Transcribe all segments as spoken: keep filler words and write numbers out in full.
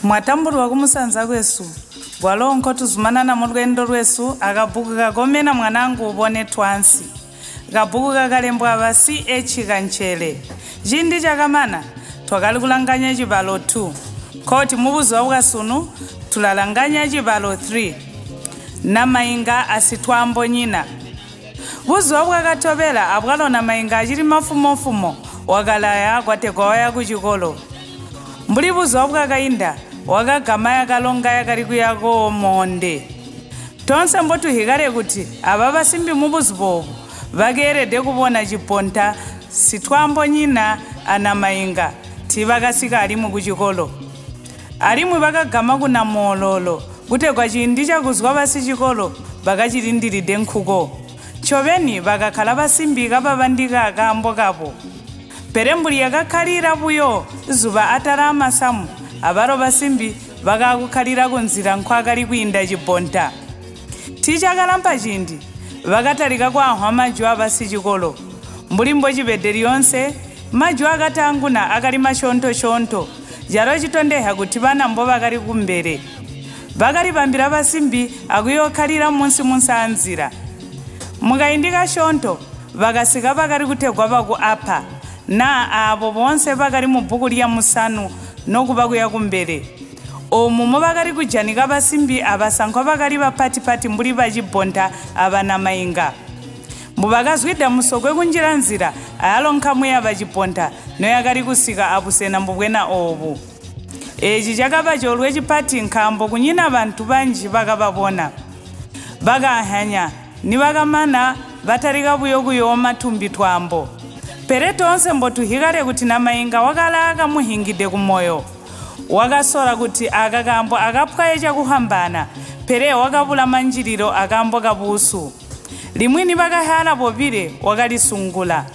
Mwatambulwa kumusanza kwesu. Gwalonkho tuzumanana mu lwendo lwesu, akabuku kakomena mwanangu ubone twansi. Kabuku kakalembwa ŵa C H Kanchere. Chindi chakamana, twakali kulanganya chibalo two. Koti mu buzuwa bwa sunu, tulalanganya chibalo three. Na mayinga asitwambo nyina. Buzuwa bwakatobela abwalo na mayinga achili mafumofumo, wakalaya kwategwa waya ku chikolo. Mbuli buzuwa bwakayinda, wakagamaya kalonga yakali kuyako monde. Tonse mbo tuhikale kuti aŵa ŵasimbi mu buzupopo ŵakerede kubona chiponta sitwambo nyina ana mayinga ti ŵakasika alimu ku chikolo. Alimwi ŵakagama ku namololo kutegwa chindi chakuzwa ŵasi chikolo ŵakachilindilide nkhuko. Chobeni ŵakakhala ŵasimbi kapaŵandika kambo kapo. Pere mbuli yakakhalira buyo zuŵa atara masamu, aŵaro ŵasimbi ŵakakukhalira ku nzira nkhwakali kwinda chibonta. Tichakalampa chindi, ŵakatarika kwahwa maju aŵa sichikolo. Mbuli mbo chibede lyonse, maju akatanguna akali mashontoshonto, jaro chitondeha kuti ŵana mbo ŵakali kumbere. Ŵakali ŵambira ŵasimbi akuyokhalira munsi munsa nzira. Mukayindika shonto, ŵakasika ŵakali kutegwa ŵaku apa, na apo bonse ŵakali mu buku lya musanu no kuŵa kuya kumbere. Umu muŵakali kujanika ŵasimbi aŵasankho ŵakali ŵapatipati mbuli ŵachibonta aŵa na mayinga. Mbu ŵakazwida musokwe kunjira nzira, ayalo nkhamu ya ŵachibonta no yakali kusika apusena mbubwena obu. Ichi chakaŵa cholwe chipati nkhambo kunyina ŵanthu ŵanji ŵakaŵawona. Ŵakahanya, ni ŵakamana ŵatarika buyo kuyoma tumbi twambo. Pere tonse mbo tuhikale kuti na mayinga wakala kamuhingide ku moyo. Wakasora kuti aka kambo akaphwaye chakuhambana, pere wakabula manjiliro akambo kabusu. Limwini ŵakahara popire wakalisungula.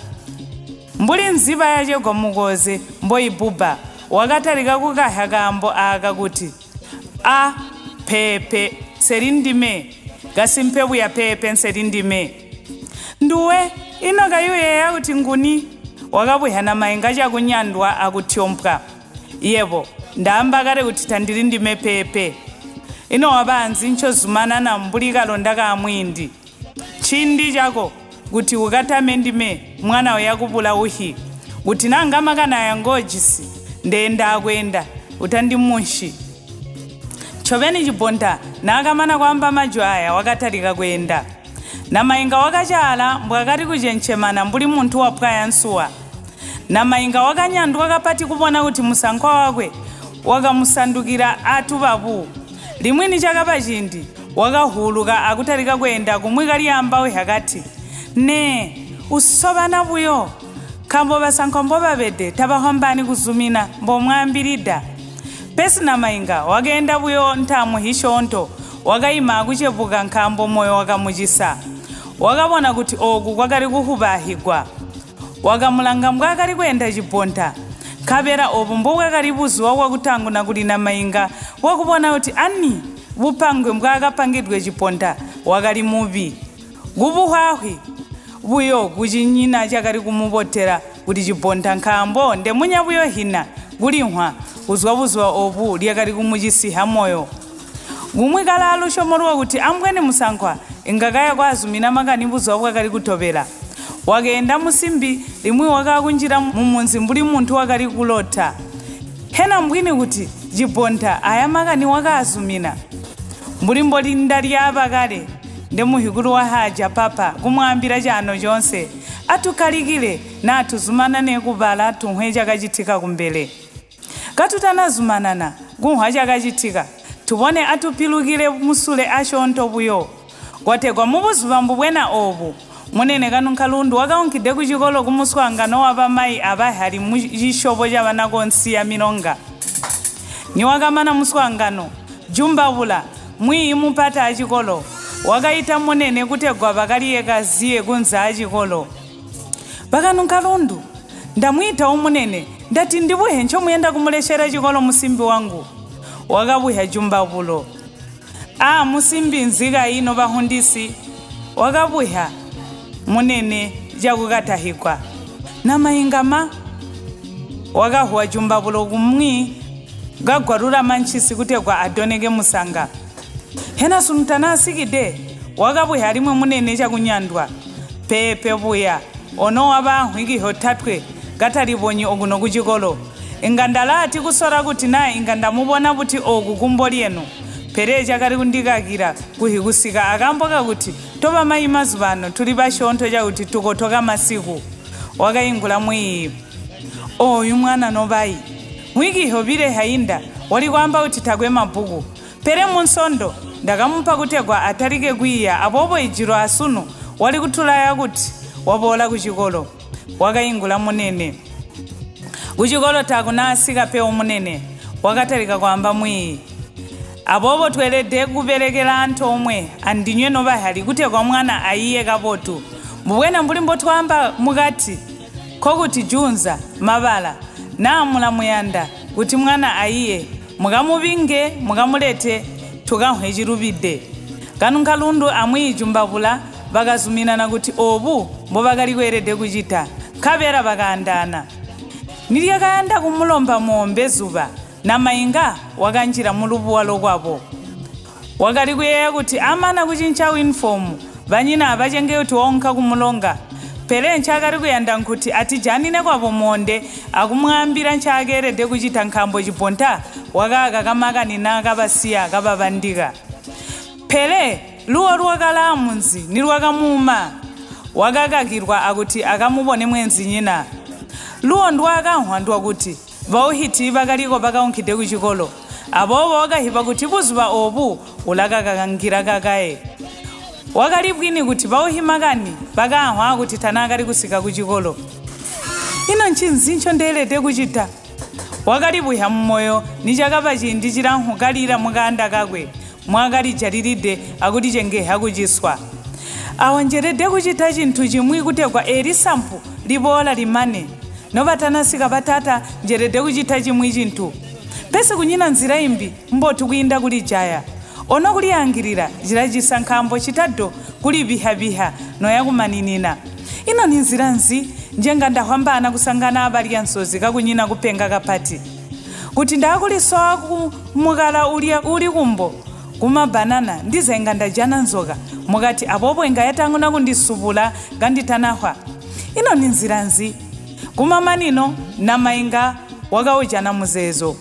Mbuli nziŵa yachegwa mukoze mbo yibuba, wakatarika kukahya kambo aka kuti, a, pepe, seri ndime, kasi mphepu ya pepe nseri ndime. Nduwe, ino kayuyeya kuti nguni? Wakabwihana mayinga chakunyandwa akutyompwa. Yepo, ndamba kale kuti thandiri ndime pepe. Ino wapanzi nchozumana na mbuli kalonda ka mwindi. Chindi chako kuti ukatame ndime mwana uya kupula uhi, kuti nanga makana aya ngojisi, ndenda akwenda, utandi munshi. Chopeni chibonda nakamana kwamba maju aya wakatalika kwenda. Na mayinga wakachara mbwakati kujenchemana mbuli munthu wapwaya nsuwa. Na mayinga wakanyandwa kapati kubona kuti musankwa wakwe wakamusandukira atu papu. Limwini chakapa chindi, wakahuluka akutalika kwenda kumwika lyamba uyu hakati, ne, usoŵana buyo, kambo ŵasankhwa mbo ŵaŵede taŵahwa mbani kuzumina mbo mwambilida. Pesi na mayinga wakenda buyo nthamu hishonto, wakayima akuchepuka nkhambo moyo wakamuchisa. Wakawona kuti oku kwakali kuhuŵahigwa. Wakamulanga mbwakali kwenda chiponta. Nkhaŵera opo mbowakali buzuwa wakutanguna kuli na mayinga, wakuwona kuti ani, upangwe mbwakapangidwe chiponta wakali muŵi. Gubuhwahwi buyo kuchinyina chakali kumubotera kuti chiponta nkhambo nde munya buyo hina kulinhwa uzwa buzuwa obu lyakali kumuchisiha moyo. Gumwe kalalu shomorwa kuti ambweni musankhwa ingakaya kwazumina makani buzuwa bwakali kutoŵera. Wakenda mu simbi limwe wakakunjira mu munzi mbuli munthu wakali kulota. Hena mbwini kuti jibonta aya makani wakazumina. Mbuli mbo linda lyaba kale nde muhikuru wahaja papa kumwambira chano chonse. Atukalikire na tuzumanane kubala tunhwe chakachitika kumbere. Katutanazumanana, gunhwa chakachitika, tubone atupilukire musule ashonto buyo. Kwategwa mu buzuŵa mbubwena obu, munene kanu nkhalundu wakawunkide ku chikolo kumuswanga no wa ŵamayi aŵahe ali mu chishopo cha ŵanakonsi ya milonga. Ni wakamana muswangano, jumbawula, mwiyi mupata a chikolo, wakayita munene kutegwa ŵakaliye kaziye kunza a chikolo. Ŵakanu nkhalundu, ndamwita umunene, ndati ndibuhe ncho muyenda kumulechera chikolo musimbi wangu. Wakabwihya jumbabulo. A musimbi nzika ino ŵahundisi, wakabwihya munene chakukatahikwa. Na mayingama, wakahuwa jumbabulo kumwi. gagwarura manchisi kutegwa adoneke musanga. Hena sunu tanasikide, wakabwera limwe munene chakunyandwa. Pepe buya, ono waŵa nkhwikiho thatwe, katalibonyi okuno ku chikolo. Inga ndalati kusora kuti nayi inga ndamubona kuti oku kumbo lyenu. Pere chakali kundikakira kuhi kusika akambo kakuti, topa mayi mazuvano tuli pa chontho chakuti tukotoka masiku. Wakayingula mwiyi. Oyu mwana nobayi. Wiki ihobire hayinda, wali kwamba kuti thagwe mabuku. Pere mu nsondo, ndakamupa kutegwa atalike kwiya apopo ijiro asunu wali kutulaya kuti wabora ku chikolo. Wakayingula munene. Ku chikolo takunasika pewo munene, wakatalika kwamba mwiyi. Apopo twerede kuperekera anthu omwe andinywe no ŵahali kutegwa mwana ayiye kapotu. Mbubwena mbuli mbotwamba mukati, khokuti junza, maŵala, namula muyanda, kuti mwana ayiye, mukamuŵinge, mukamulete, tukanhwe chilubide. Kanu nkhalundu amwiji mbapula ŵakazuminana kuti obu mbo ŵakali kwerede kuchita, nkhaŵera ŵakayandana. Nilyakayanda kumulomba mombe zuŵa, na mayinga wakanjira mu lupuwa lokwapo. Wakali kuyeya kuti amana kuchincha uniform, ŵanyina ŵachenge kuti wonka kumulonga. Pele nchakali kuyanda nkhuti atijanine kwapo monde, akumwambira nchakerede kuchita nkhambo chiponta, wakaka kamakani naka ŵasiya kaŵaŵandika. Pele luwo lwakalamunzi ni lwakamuma, wakakakirwa akuti akamubone mwenzi nyina. Luwo ndwakanhwa ndwakuti, ŵauhiti ŵakaliko ŵakawunkhide ku chikolo, apopo wakahipa kuti buzuŵa obu ulaka kakangira kakaye. Wakalipwini kuti pauhimakani pakanhwa kuti tanakali kusika ku chikolo. Ino nchinzincho ndelete kuchita? Wakalipwiha mu moyo ni chakapa chindi chilankhu kalira mu kanda kakwe, mwakalijaliride akuti chengeha kuchiswa. Awa njerede kuchita chinthu chimwi kutegwa elisampu libora limane. No ŵatanasika ŵatata njerede kuchita chimwi chinthu. Pesi kunyina nzira imbi mbo tikuyinda kuli jaya. Ono kuliyangirira jira jisankhambo chitado kuli ŵihaŵiha no yakumaninina. Ino ni nzira nzi njenga ndahwambana kusangana ŵalya nsozi kakunyina kupenga kapati. Kuti ndakulisowa ku mukala ulya uli kumbo kumabanana ndizenga ndajana nzoka mukati apopo inga yatanguna kundisubula nganditanahwa. Ino ni nzira nzi? Kumamanino na mainga wakawujana muzezo.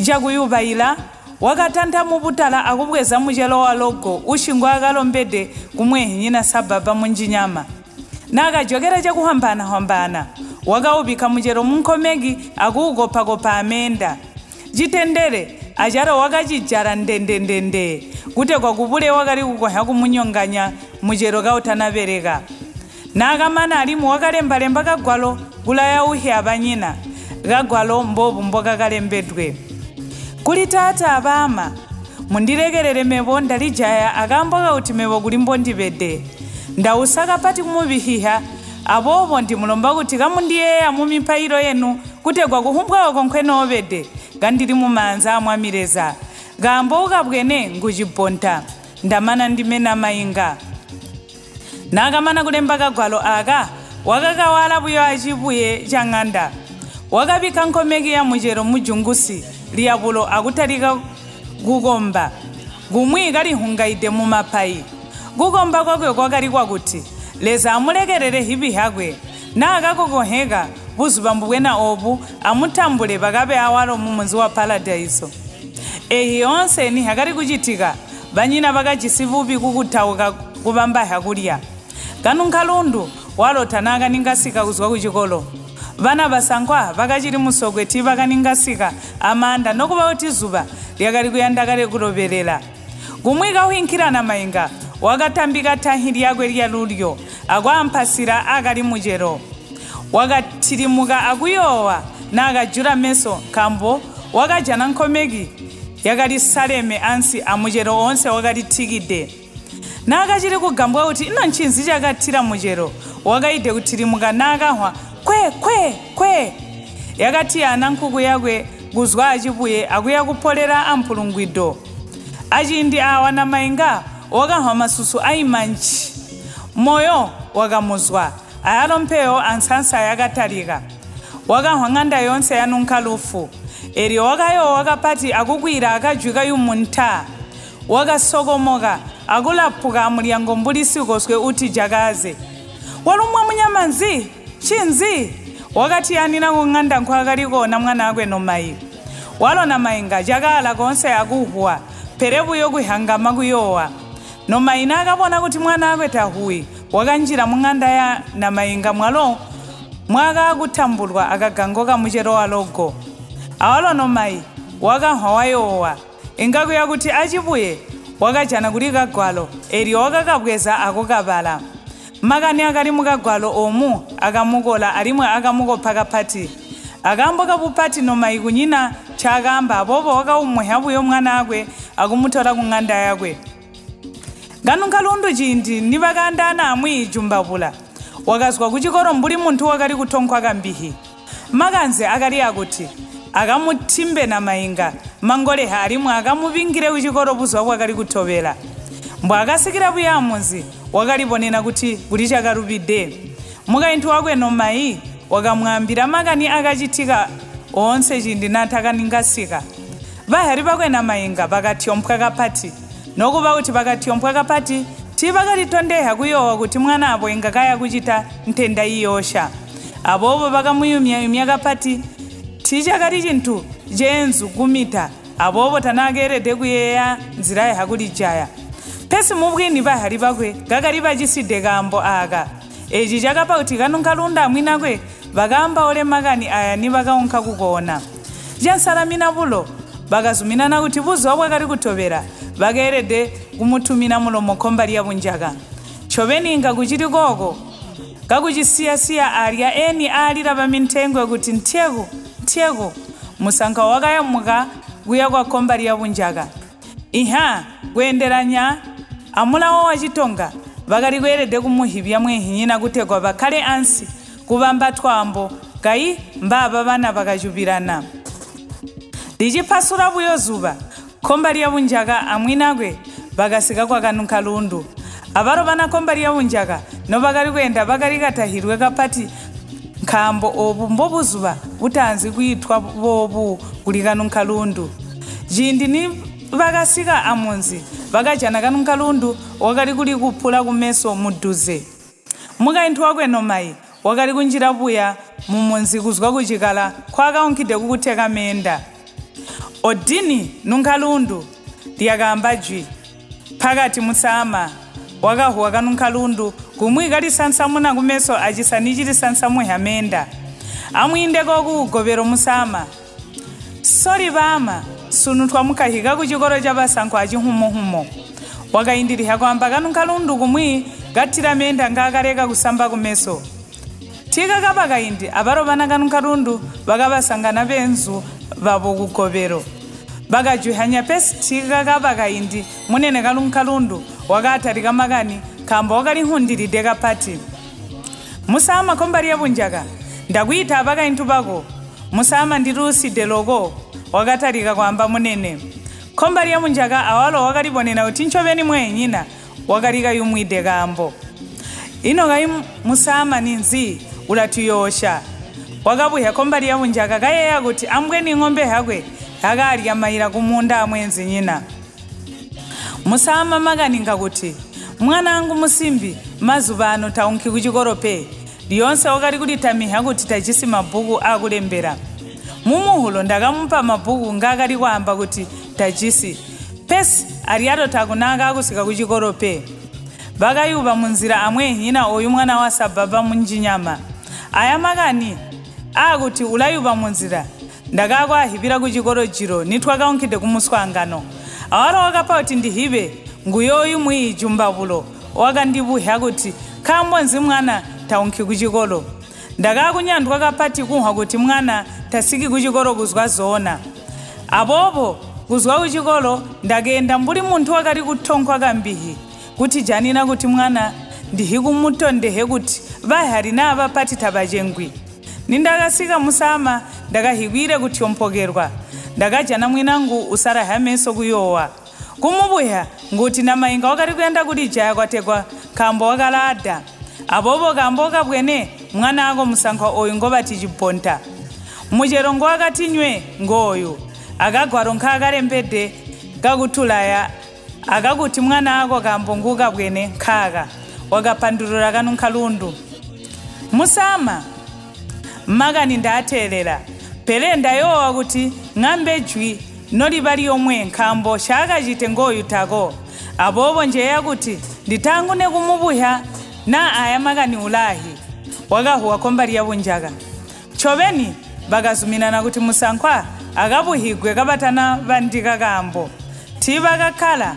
Chakuyuŵayira, wakatantha mu butala akubweza muchero wa logo uchi ngwa akalombede kumwehe nyina sababa mu njinyama. Na akajokera chakuhambana-hambana, wakawuŵika muchero mu nkhomeki akuwukopa-kopa amenda. Chitendere, acharo wakachijara ndende-ndende, kutegwa kubule wakali kukonya kumunyonganya muchero kauthanaŵereka. Na akamana alimu wakalemba-lemba kagwalo kulaya uhe aŵanyina, kagwalo mbobu mbo kakalembedwe. Kuli tata aŵama, mundilekerere mevo ndalijaya akambo kakuti mevo kuli mbo ndiŵede. Ndawusaka pati kumuŵihiha, apopo ndimulomba kuti kamundiyeya mu miphayiro yenu kutegwa kuhumpwa uko nkhwenoŵede, nga ndili mu manza mwa mileza. Gambo ukabwene ngujiponta. Ndamana ndimena mainga. Na akamana kulemba kagwalo aka, wakakawala puyo achipuye cha ng'anda. Wakaŵika nkhomeki ya muchero mu jungusi liyapulo akutalika kukomba. Gumwi kalihungaide mu mapayi. Kukomba kwakwe kwakali kwakuti, Leza amulekerere hiŵi hakwe, na akakokoheka, buzuŵa mbubwena obu, amutambule pakaŵe awaro mu munzi wa Paradaiso. Ehi yonse ni hakali kuchitika, ŵanyina ŵakajisi vupi kukuthawuka kuŵamba hakurya. Kanu nkhalundu, waro tanaka ningasika kuzwa ku chikolo. Ŵana ŵasankwa ŵakachiri musokwe ti ŵakaningasika amanda nokuŵa kuti zuŵa lyakali kuyanda kale kuloŵerera. Kumwika uhinkhira na mainga, wakatambika thanhi lyakwe lya lulyo, akwampasira akali muchero. Wakathirimuka akuyowa na akajula meso nkambo wakaja na nkhomeki yakali saleme ansi a muchero onse wakali thikide. Na akachiri kugambwa kuti ino nchinzi chakathira muchero, wakayide kuthirimuka na akahwa, kwe kwe kwe. Yakatiyana nkhuku yakwe kuzwa achipuye akuya kupholera amphulungwido. Achindi awa na mainga wakahwa masusu a imanchi. Moyo wakamuzwa. Ayalo mphewo ansansa yakatalika. Wakahwa ng'anda yonse yanunkha lufu. Elyo wakayowa kapati akukwira akajwika yu mu ntha. Wakasokomoka, akulapuka muryango mbuli sikoswe uti jakaze. Walumwa munyama nzi? Chinzi? Wakatiyanira ku ng'anda nkhwakaliko na mwanakwe no mayi. Walo na mayinga jakala konse akuhwa, perepu yo kuhangama kuyowa. No mayi nakapona kuti mwanakwe tahuwi, wakanjira mu ng'anda ya na mayinga mwalo mwaka kutambulwa akagangoka muchero wa logo. Awalo no mayi, wakanhwa wayowa. Ingakuya kuti achipuye, wakajana kuli kagwalo, elyo wakakabweza ako kabala. Makani akali mu kagwalo omu akamukora alimwe akamukopa kapati. Akambo kabupati no mayi kunyina chakamba apopo wakawumwehya buyo mwanakwe akumutora ku ng'anda yakwe. Ganu nkarundu chindi ni ŵakandana amwi jumbapula. Wakazgwa ku chikoro mbuli munthu wakali kuthonkhwa kambihi. Makanzi akali akuti, akamuthimbe na mayinga, mangoleha alimwe akamuŵingire ku chikoro buzwa bwakali kuthoŵera. Mbwa akasikira buyamuzi, wakaliponena kuti kuli chakarupide. Mukayinthu wakwe no mayi, wakamwambira makani akachitika onse chindi na nthakaningasika. Ŵahali pakwe na mayinga ŵakathyompwa kapati. Nokuŵa kuti ŵakathyompwa kapati, ti ŵakalitondeha kuyowa kuti mwanapo ingakaya kuchita nthenda yiyosha. Apopo ŵakamuyumya-yumya kapati, ti chakali chinthu chenzu kumita, apopo tanakerede kuyeya nzira yahakulijaya. Pesi mubwini pahali pakwe kakali pachiside kambo aka. Ichi chakapa kuti kanu nkarunda mwinakwe ŵakamba ule makani aya ni ŵakawunka kukona. Jansalamina pulo, ŵakazuminana kuti buzo wakali kutoŵera, ŵakerede kumutumina mulomo khomba lya bunjaka. Choŵeni nga kuchili koko, kakuchisiyasiya alya eni alira pa minthengwe kuti nthyeku, nthyeku, musankha wakayamuka kuya kwa khomba lya bunjaka. Iha, kwenderanya, amulawa wa chitonga ŵakali kwerede kumuhivya mwehinyina kutegwa ŵakhale ansi kuŵamba twambo, kayi mbaba ŵana ŵakajuŵirana. Lichiphasula buyo zuŵa, khomba lya bunjaka amwinakwe ŵakasika kwa kanu nkarundu. Aŵaro ŵana khomba lya bunjaka no ŵakali kwenda ŵakali katahirwe kapati nkhambo obu mbo buzuŵa butanzi kwithwa bobu kuli kanu nkarundu. Chindi ni ŵakasika amunzi ŵakajana kanu nkarundu wakali kuli kuphula ku meso muduze. Mukayinthu wakwe no mayi wakali kunjira puya mu munzi kuzgwa ku chikala khwakawunkhide kukutheka menda. Odini nunkha lundu lyakamba jwi. Pakati musama wakahuwa kanunkha lundu kumwi kalisansamuna ku meso achisa ni chilisansamwe ha menda. Amwinde koku ku gobero musama. Sori ŵama, sunu twamukahika ku chikoro cha ŵasankho achihumuhumo. Wakayindiriha kwamba kanunkha lundu kumwi kathira menda nga akareka kusamba ku meso. Thika kapa kaindi aŵaro ŵana kanunkha lundu ŵakaŵasangana ŵenzu ŵapo ku gobero. Ŵakajwihanya pesi thika kapa kaindi munene kanunkha lundu wakatarika makani kamba wakalihundilide kapati. Musama khomba lya bunjaka, ndakwita ŵakayinthu ŵako. Musama ndi Lusi de Loko, wakatarika kwamba munene. Khomba lya munjaka awalo wakalibonera kuti nchoveni mwenyina wakalika yumwide kambo. Ino kayi musama ni nzi ulatuyosha? Wakabuhya khomba lya munjaka kayeya kuti ambweni ng'ombe hakwe yakalya mayira ku munda amwenzi nyina. Musama makaninga kuti, mwanangu musimbi, mazuŵa ano tawunki ku chikoro pe. Liyonse wakali kulitamiha kuti tajisi mabuku akulembera. Mu muhuro ndakamupa mabuku ngakali kwamba kuti tajisi. Pesi alyato takunaka akusika ku chikoro pe. Ŵakayuŵa mu nzira amwenyi na uyu mwana wa sababa mu njinyama. Aya makani akuti ulayuŵa mu nzira ndakakwahipira ku chikoro jiro nitwakawunkhide ku muswangano. Awaro wakapa kuti ndihiŵe nguyoyu mwiyi jumbabulo wakandipuhya kuti, khambo nzi mwana tawunkhi ku chikoro. Ndakakunyandwa kapati kunhwa kuti mwana tasiki ku chikoro kuzwa zona. Apopo kuzwa ku chikoro ndakenda mbuli munthu wakali kuthonkhwa kambihi kuti janina kuti mwana ndihikumutondehe kuti ŵahe ali naŵa pati thaŵajengwi. Nindakasika musama ndakahikwire kuthyompokerwa. Ndakaja na mwinangu usaraha meso kuyowa. Kumubuhya nguti na mayinga wakali kuyenda kulijaya kwategwa kambo wakalada. Apopo kambo kabwene mwana ako musankho uyu ngoŵa tichibonta. Mucherongo wakati nywe ngoyu, akagwaro nkhakalembede kakutulaya, akakuti mwana ako kambo ngukabwene nkhaka, wakapandulula kanu nkhalundu. Musama, makani ndaterera, pele ndayowa kuti ng'ambe jwi noli pali yomwe nkhambo shaka chite ngoyu tako. Apopo njeya kuti nditangune kumubuhya na aya makani ulahi, wakahuwa komba lya bunjaka. Chobeni, ŵakazuminana kuti musankhwa akapuhigwe kapatana ŵandika kambo. Ti ŵakakhala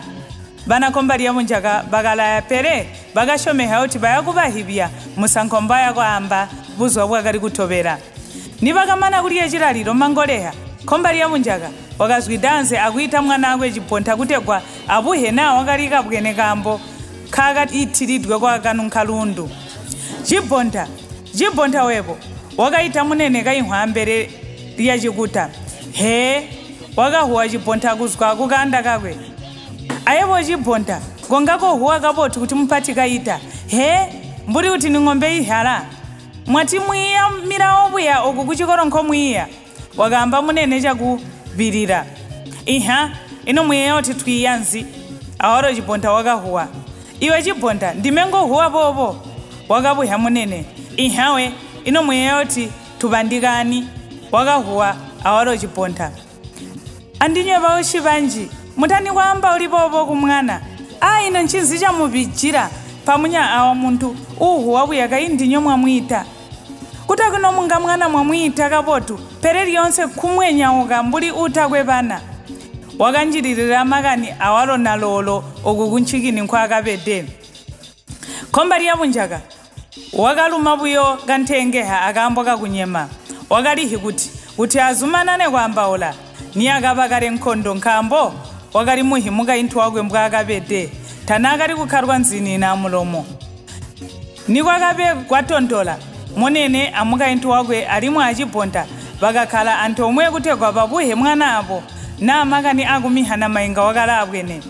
ŵanakomba lya munjaka ŵakalaya pere ŵakashomeha kuti ŵayakuŵahipya musankho mba yakwamba buzwa bwakali kutoŵera. Ni ŵakamana kulya chiraliro mangoleha, komba lya munjaka wakazwidanze akuyita mwanakwe chipontha kutegwa apuhe nawo wakali kabwene kambo kakathiridwe kwa kanu nkhalundu. Chipontha, chipontha wepo, wakayita munene kayinkhwambere lya chikuta. He, wakahuwa chipontha kuzwa ku kanda kakwe. Ayepo chipontha, ngongako huwa kabotu kuti mupati kayita. He, mbuli kuti ni ng'ombe yihara? Mwati mwiya mirawo buya uku kuchikoro nkho mwiya. Wakamba munene chakuŵirira. Iha, ino mwiyeyo titwiyanzi, awaro chipontha wakahuwa. Iwe chipontha, ndime ngohuwa popo? Wakapuhya munene. Ihawe, ino mwiyeyo ti tupandikani, wakahuwa awaro chipontha. Andinywe ŵauchi ŵanji, mutani kwamba uli popo ku mwana? A ino nchinzi chamuŵijira pamunya awa munthu uhu wakuya kayi ndinyo mwamwita? Kuta kuno munga mwana mwamwita kabotu, pere lyonse khumwenyauka mbuli uta kwe ŵana. Wakanjilirira makani awaro na lolo uku kunchikini nkhwa kaŵede. Khomba liya munjaka, wakaluma buyo kanthengeha akambo kakunyema. Wakalihi kuti, kuti azumanane kwambaula, ni akaŵa kale nkhondo nkhambo wakali muhimuka inthu wakwe mbwa kaŵede, thanakali kukharwa nzini na mulomo. Ni kwakaŵe kwatontora, monene amuka inthu wakwe alimwe achiponta, ŵakakhara anthu omwe kutegwa papuhe mwanapo, na makani akumiha na mayinga wakala abwene.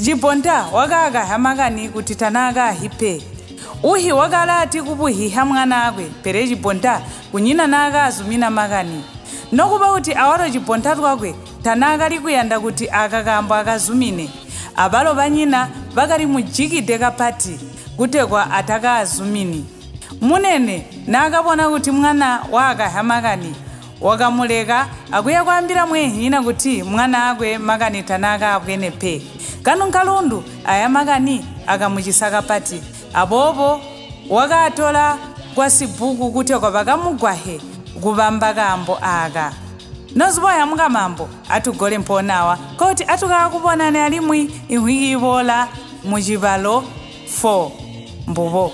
Chiponta wakaka ha makani kuti tanaka ahipe. Uhi wakala ati kupuhiha mwanakwe, pere chiponta kunyina naka azumina makani. Nokuba kuti awaro chiponta twakwe tanakali kuyanda kuti akakambo akazumine. Abalo banyina bakali mujikide kapati, kutegwa ataka azumini. Munene nakabona kuti mwana waka ha makani, wakamuleka, akuya kwambira mwenhina kuti mwana akwe makani tanaka abwene pe. Kanu nkalundu aya makani akamuchisaka pati. Apopo wakatora kwa sibuku kuti kwapaka mugwahe kubamba kambo aka. Nozibwaya muka mambo atugole mponawa, koti atukakuponani alimwi inhwiki ibola mu chibalo four mbubo.